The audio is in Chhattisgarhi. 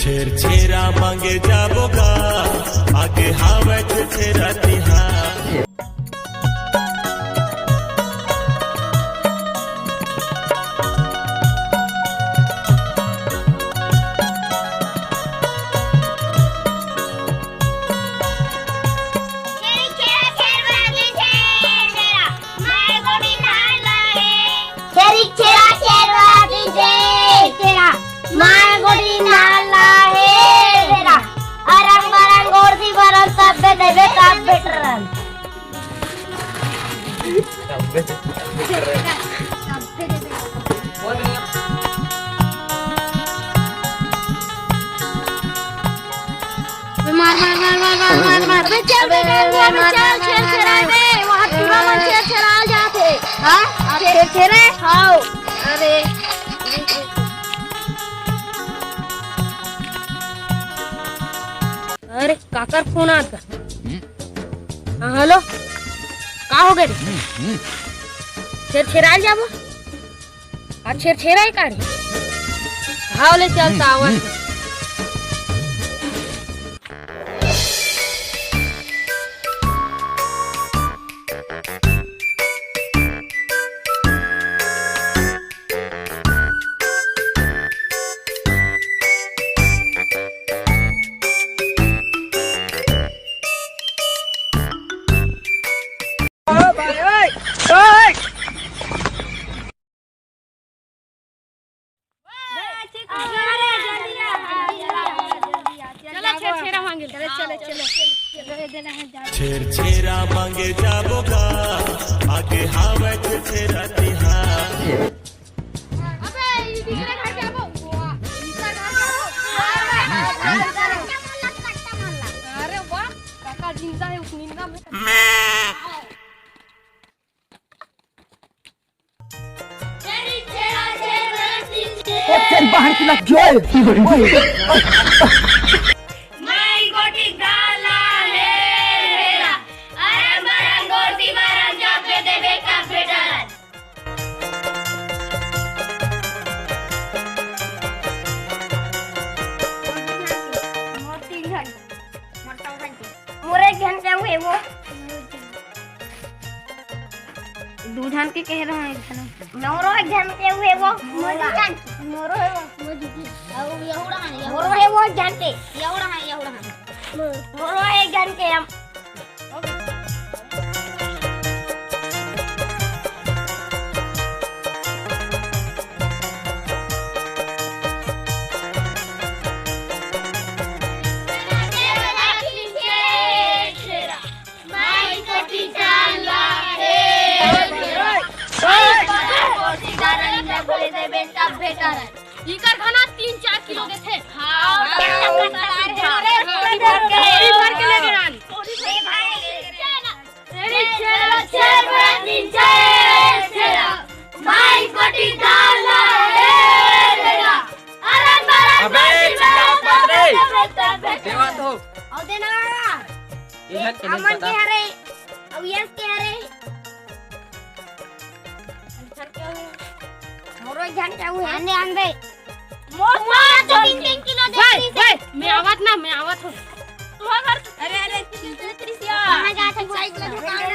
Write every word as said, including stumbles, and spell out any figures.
छेरछेरा मांगे जाबो गा, आगे हावय छेरछेरा तिहार। छेरछेरा छेरछेरा माय गोटी नाला हे। छेरछेरा छेरछेरा माय गोटी नाला हे। अरंग बरंग गोरसी भरन तब्बे देबे तब्बे टरन। मार, मार, मार। अबे चल, अबे, अबे, अबे, मार, चल, मार, छेरछेरा मार, दे, वहाँ टूरा मन छेरछेरा जाथे। हाँ? आप छेरछेरा? हाँ। अरे। अरे, काकर फोन आता? हाँ, हेलो। का हो गे रे? छेरछेरा जाबो? आ छेरछेरा हे का रे? हाव ले चल त आवत। चलो, छेरछेरा मांगे। चलो, चलो, चलो। छेरछेरा मांगे जाबो गा, आगे हावय छेरछेरा तिहार। अबे, ई दूसरे घर के आबो। वाह, ई दूसरे घर के आबो। अरे वाह, काका जिंदा हे उस निंदा में। ओ तेरी बहन की लग गई। माई गोटी गाला हे हेरा। अरे मरा गोटी मारा जा पे देवे का बेटा। मोर तीन घंटे। मोर एक झन के हुए वो। दू झन के कहे रहो, एक झन। मोरो एक झन के हुए वो। मोरो है वो। अउ यहुड़ा है, यहुड़ा। मोरो है वो एक झन के। यहुड़ा है, यहुड़ा है। मोरो एक झन के हम। इकर घना तीन चार किलो देथे। हाँ, हाँ, हाँ, हाँ, हाँ। बोरी भर के ले गे रानी। तेरी चेला, चेला, चेला, माई कोटी गाला, हे तेरा। अरे मारा अबे, कोटी चिल्लाओ गाला, मत रे। बेटा, बेटा। देवा तो। अउ देना। ये है चैनल अमन पता। के हरे, अउ यश के हरे। मोरो एक झन के हुए। आंदे, आंदे। मोर मार तो तीन तीन किलो दे भाई, दी से। भाई, मैं आवत ना, मैं आवत हूँ। तू हर बार अरे, अरे, कहाँ जात है? साइकिल दुकान में।